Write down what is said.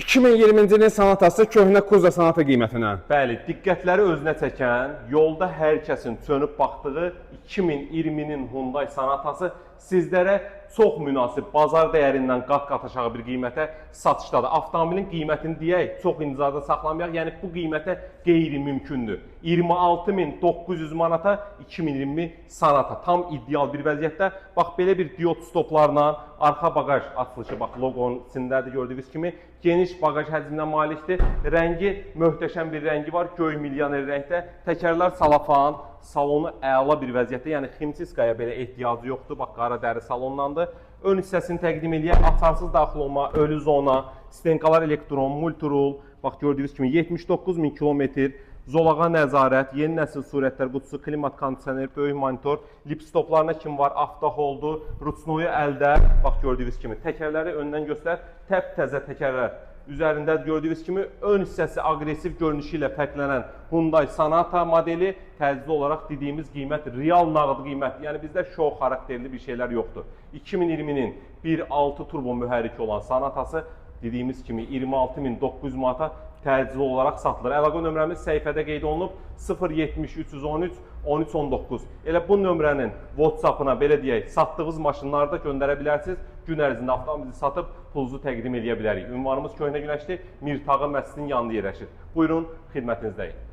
2020-ci ilin Sonatası köhnə kuzov Sonata qiymətinə. Bəli, diqqətləri özünə çəkən, yolda hər kəsin çönüb baxdığı 2020-nin Hyundai Sonatası sizlərə çox münasib bazar dəyərindən qat-qat aşağı bir qiymətə satışdadır. Avtomobilin qiymətini deyək, çox intizarda saxlamayaq. Yəni bu qiymətə qeyri-mümkündür. 26.900 manata 2020 Sonata tam ideal bir vəziyyətdə. Bax, belə bir diod stoplarla arxa baqaj açılışı, bax, loqonun içindədir gördüyünüz kimi, geniş baqaj həcminə malikdir. Rəngi möhtəşəm bir rəngi var, göy milyoner rəngdə. Təkərlər salafan, salonu əla bir vəziyyətdə. Yəni ximçistkaya belə ehtiyacı yoxdur. Bax, qara dəri salondandır. Ön hissəsini təqdim eləyək. Açarsız daxil olma, ölü zona, stenkalar elektron, multirul. Bax, gördüyünüz kimi 79 min kilometr, zolağa nəzarət, yeni nəsil surətlər qutusu, klimat kondisioner, böyük monitor, lipstoplarına kim var, avtoholdu, ruçnoyu əldə. Bax, gördüyünüz kimi təkərləri öndən göstər, təptəzə təkərlər. Üzərində gördüyünüz kimi ön hissəsi aqressiv görünüşü ilə fərqlənən Hyundai Sonata modeli təcili olaraq dediyimiz qiymət real nağd qiymət. Yəni bizdə şou xarakterli bir şeylər yoxdur. 2020-nin 1.6 turbo mühərriki olan Sonatası dediyimiz kimi 26.900 manata təcili olaraq satılır. Əlaqə nömrəmiz səhifədə qeyd olunub: 070 313 13 19. Elə bu nömrənin WhatsApp-ına, belə deyək, satdığınız maşınları da göndərə bilərsiniz. Gün ərzində avtomobili satıb pulunuzu təqdim eləyə bilərik. Ünvanımız Köhnə Günəşli, Mirtağı məscidinin yanında yerləşir. Buyurun, xidmətinizdəyik.